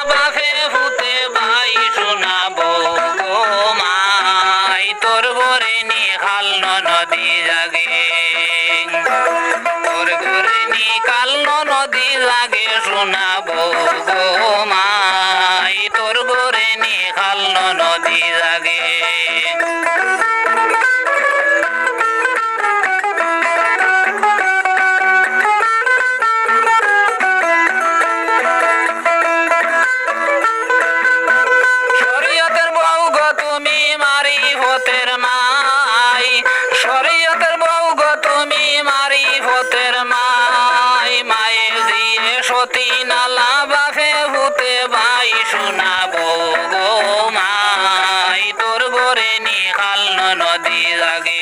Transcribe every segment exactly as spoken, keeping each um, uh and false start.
বাফে ফুতে ভাই সোনা বউ গো মাই, তোর ঘরে নি খাল ননদি জাগে। তোর ঘরে নি খাল ননদি জাগে সোনা বউ গো মাই, তোর ঘরে নি খাল ননদি জাগে। শরীয়তের বউ গো তুমি মারিফতের মাই, শরীয়তের বউ গো তুমি মারিফতের মাই, মায়ে জিয়ে সতী নালা বাফে ফুতে ভাই সোনা বউ গো মাই, তোর ঘরে নি খাল ননদি জাগে।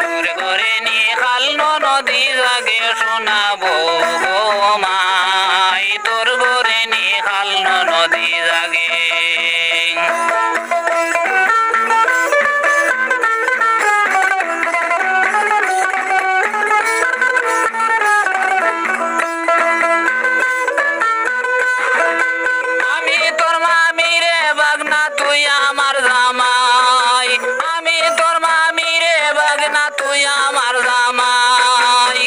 তোর ঘরে নি খাল ননদি জাগে সোনা বউ গো মাই, তোর ঘরে নি খাল ননদি জাগে। আমি তোর মামি রে বাগনা তুই আমার জামাই, আমি তোর মামি রে বাগনা তুই আমার জামাই।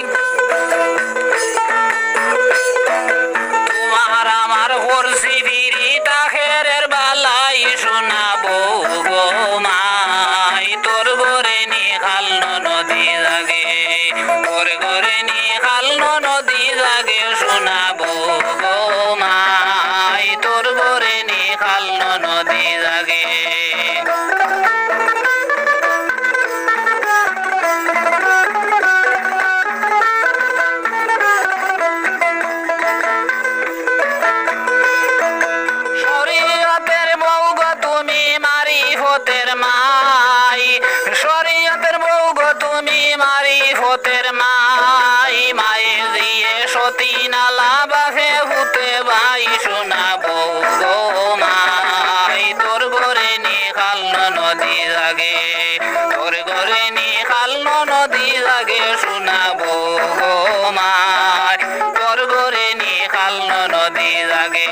তোমার আমার হরসি ফিরি তাহেরের বালাই সোনা বউ গো মাই, তোর ঘরে নি খাল ননদি জাগে। তোর ঘরে নি খাল ননদি জাগে সোনা বউ গো মাই, তোর ঘরে নি খাল ননদি জাগে। শরীয়তের বউ গো তুমি মারিফতের মাই, শরীয়তের বউ গো তুমি মারিফতের মাই, মায়ে জিয়ে সতী নালা বাফে ফুতে ভাই সোনা বউ গো মাই, তোর ঘরে নি খাল ননদি জাগে। তোর ঘরে নি খাল ননদি জাগে সোনা বউ গো মাই, তোর ঘরে নি খাল ননদি জাগে।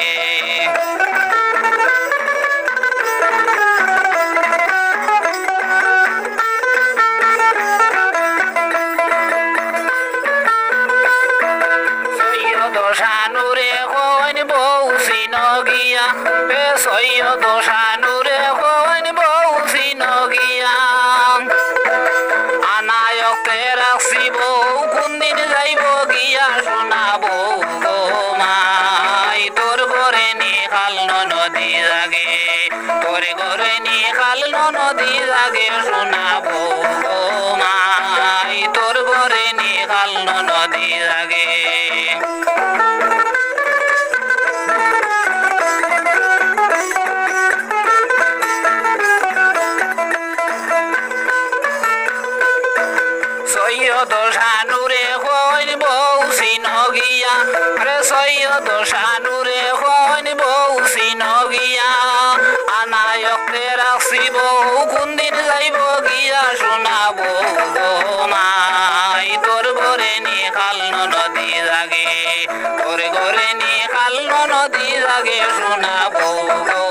সৈয়দ শানুরে কইন বউ চিনো গিয়া, এ সৈয়দ শানুরে কইন বউ চিনো গিয়া। আনায়ক তে রাখছি বউ কোনদিন যাইব গিয়া সোনা বউ গো মাই, তোর ঘরে নি খাল ননদি জাগে। তোর ঘরে নি খাল ননদি জাগে সোনা বউ গো মাই, তোর ঘরে নি খাল ননদি জাগে। সৈয়দ শানুরে কইন বউ চিনো গিয়া, আরে সৈয়দ শানুরে কইন বউ চিনো গিয়া। আনায়ক তে রাখছি বউ কোনদিন যাইব গিয়া সোনা বউ গো মাই, তোর ঘরে নি খাল ননদি জাগে। তোর ঘরে নি খাল ননদি জাগে সোনা বউ গো